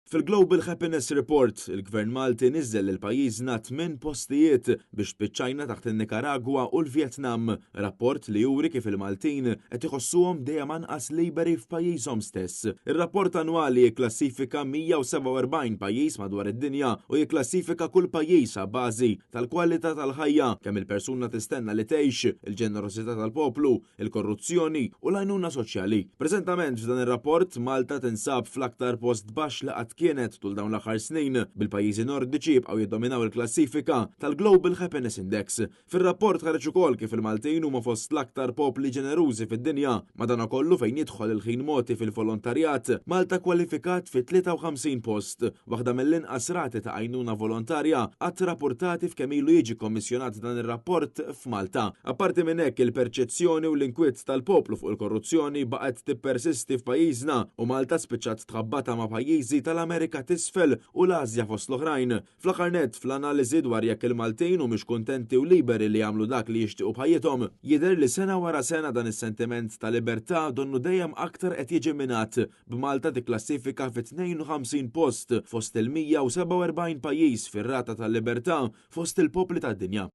Fil-Global Happiness Report, il-Gvern Malti niżżel lil pajjiżna tmin postijiet biex spiċċajna taħt in-Nikaragwa u l-Vjetnam, rapport li juri kif il-Maltin qed iħossuhom dejjem anqas liberi f'pajjiżhom stess. Ir-rapport annwali jikklassifika 147 pajjiż madwar id-dinja u jikklassifika kull pajjiż a bażi tal-kwalità tal-ħajja, kemm il-persuna tistenna li tgħix, il-ġenerożità tal-poplu, il-korruzzjoni u l-għajnuna soċjali. Preżentament f'dan ir-rapport Malta tinsab fl-aktar post baxx li qatt kienet tul dawn l-aħħar snin, bil-pajjiżi Nordiċi jibqgħu jiddominaw il-klassifika tal-Global Happiness Index. Fir-rapport ħareġ ukoll kif il-Maltin huma fost l-aktar popli ġenerużi fid-dinja. Madankollu fejn jidħol il-ħin mogħti fil-volontarjat, Malta kwalifikat fit-53 post, waħda mill-inqas rati ta' għajnuna volontarja qatt rapportati f'kemm ilu jiġi kommissjonat dan ir-rapport f'Malta. Apparti minn hekk, il-perċezzjoni u l-inkwiet tal-poplu fuq il-korruzzjoni baqgħet tippersisti f'pajjiżna u Malta spiċċat tħabbatha ma' pajjiżi tal-Amerika t'Isfel u l-Asja fost l-oħrajn. Fl-aħħar nett, fl-analiżi dwar jekk il-Maltin humiex kuntenti u liberi li jagħmlu dak li jixtiequ b'ħajjithom, jidher li sena wara sena dan is-sentiment ta' libertà donnu dejjem aktar qed jiġi minat, b'Malta tikklassifika fit-52 post fost il-147 pajjiż fir-rata tal-libertà fost il-popli tad-dinja.